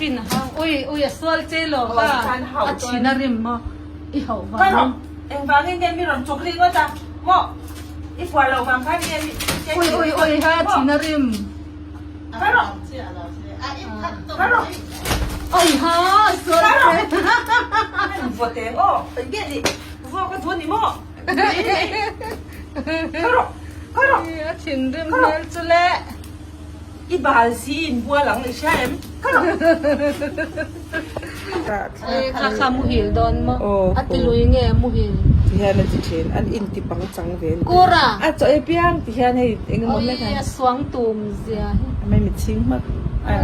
fin ha ui ui a sual che lo kha a thin a rim maw i hauh vang Engvangin nge mi rawn chuk ri ngawt a maw i puar loh vang khan nge mi Ui ui ui ha thin a rim Oi ha sual che Vote aw nge ni vo ka duh ni maw A thinrim hmel chu le. I bal si in bual ang i hria em? Ê kha kha muhil dawn maw? A ti lui nge muhil? Ti hian a ti thin, an in ti pang chang ve a ni. Kura! A chaw ei piang ti hian hei eng emaw hlek a. Oi a suang tum zia hi. A mei mitchhing hmak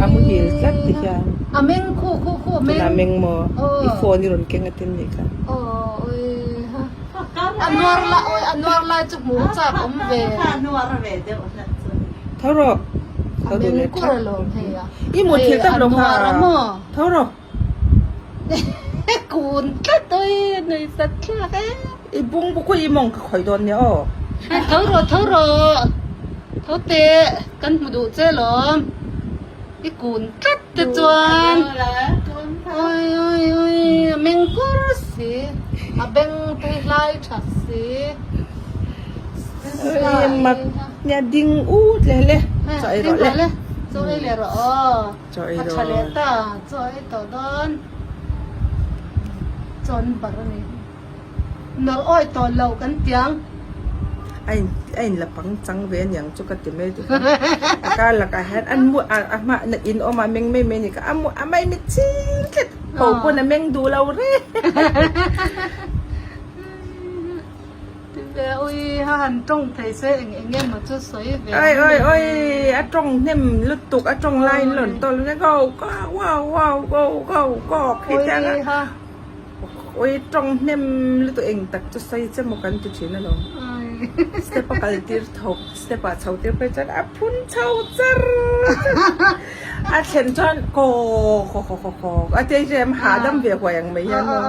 a muhil tlat ti hian. A meng khu khu khu a meng. Tunah a meng maw? I phone i rawn keng a tin nih kha. Aw oi ha. A nuar la oi a nuar lai chu hmuh chak awm ve. Tho rawh. A meng kur a lawm hei a. I mut thil tak lo kha. Tho rawh. Kun tlat oi a nei sat thlak e. I bung buk i mawng ka khawi dawn nia aw. Tho rawh tho rawh. Tho teh kan hmu duh che lawm. I kun tlat te chuan oi oi oi a meng kur si a beng te hlai tha si Oi mak nia ding ut le le chaw ei rawh le chaw ei le rawh aw chaw ei a tha leh ta chaw ei tawh dawn chaw an bar a ni. Nawrh awi tawh lo kan tiang. A in a in la pang chang ve aniang chu ka ti mai ti kha. A kar lakah hian an mu a a hma na in awm a meng mai mai a ni kha a mu a mai mi ching tlat ho pawn a meng duh lo reng. Ti ve ui ha han tawng thei se eng eng emaw chu sawi ve Oi oi oi a tawng hnem lutuk a tawng laiin a rawn tawl nek a go wow wow go go go khi chiang a. Ui tawng hnem lutuk eng tak chu sawi che maw kan ti thin alawm. Step a kal tir tho step ah chho tir phei chuan a phun chho char char a thlen chuan kaw kaw kaw kaw kaw a ti rem hahdam ve huai ang mai hian maw.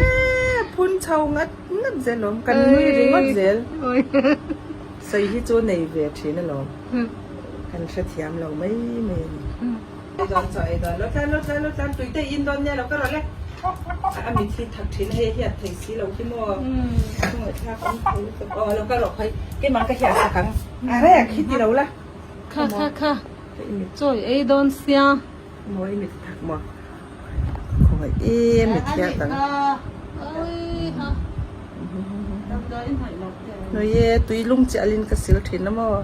A phun chho ngat ngat zel alawm kan nui ringawt zel sawi hi chu nei ve thin alawm kan hrethiam lo mai mai a ni. Ei dawn chaw ei dawn lo tlan lo tlan lo tlan tui te in dawn nia lo ka rawh le a mit hi thak thin a hei hiat thei si lo hi maw ngaihthlak awm thei lutuk aw lo ka rawh khawi keimah ka hiah sak ang a rek hi ti lo la kha kha kha chaw i ei dawn sia maw i mit thak maw khawngaih em mit hiat ang Noi e tui lung chiah alin ka sil thin a maw.